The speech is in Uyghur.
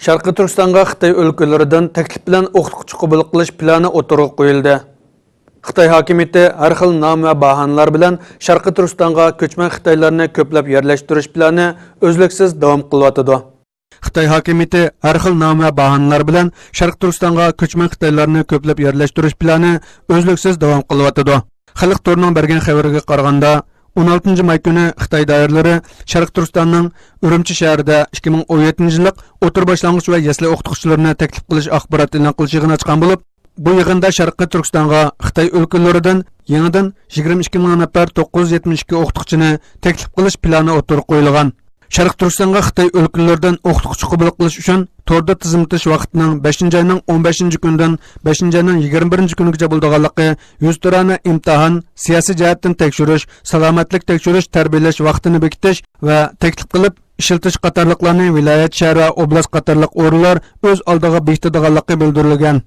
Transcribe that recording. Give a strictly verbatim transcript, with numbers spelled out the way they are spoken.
شەرقىي تۈركىستانغا خىتاي ئۆلكىلىرىدىن تەكلىپ بىلەن ئوقۇتقۇچى قوبۇل قىلىش پىلانى ئوتتۇرىغا قويۇلدى. خىتاي ھاكىمىيىتى ھەر خىل نام ۋە باھانىلار بىلەن شەرقىي تۈركىستانغا كۆچمەن خىتايلارنى كۆپلەپ يەرلەشتۈرۈش پىلانى ئۈزلۈكسىز داۋام قىلىۋاتىدۇ. خىتاي ھاكىمىيىتى ھەر خىل نام ۋە باھانىلار بىلەن شەرقىي تۈركىستانغا كۆچمەن خىتايلارنى كۆپلەپ يەرلەشتۈرۈش پىلانى ئۈزلۈكسىز داۋام قىلىۋاتىدۇ. خەلق تورىنىڭ بەرگەن خەۋىرىگە قارىغاندا، ئون ئالتىنچى ماي كۈنى خىتاي دائىرىلىرى شەرقىي تۈركىستاننىڭ ئۈرۈمچى شەھىرىدە ئىككى مىڭ ئون يەتتىنچى يىللىق ئوتتۇرا باشلانغۇچ ۋە يەسلى ئوقۇتقۇچىلىرىنى تەكلىپ قىلىش ئاخبارات ئېلان قىلىش يىغىنى ئاچقان بولۇپ، بۇ يىغىندا شەرقىي تۈركىستانغا خىتاي ئۆلكىلىرىدىن يېڭىدىن يىگىرمە ئىككى مىڭ نەپەر توققۇز يۈز يەتمىش ئىككى ئوقۇتقۇچىنى تەكلىپ قىلىش پىلانى ئوتتۇرىغا قويۇلغان. شەرقىي تۈركىستانغا خىتاي ئۆلكىلىرىدىن ئوقۇتقۇچى قوبۇل قىلىش ئۈچۈن توردا تىزىملىتىش ۋاقتىنىڭ بەشىنچى ئاينىڭ ئون بەشىنچى كۈنىدىن بەشىنچى ئاينىڭ يىگىرمە بىرىنچى كۈنىگىچە بولىدىغانلىقى، يۈزتۇرانە ئىمتىھان، سىياسىي جەھەتتىن تەكشۈرۈش، سالامەتلىك تەكشۈرۈش، تەربىيەلەش ۋاقتىنى بېكىتىش ۋە تەكلىپ قىلىپ ئىشلىتىش قاتارلىقلارنى ۋىلايەت، شەھەر ۋە ئوبلاست قاتارلىق ئورۇنلار ئۆز ئالدىغا بېكىتىدىغانلىقى بىلدۈرۈلگەن.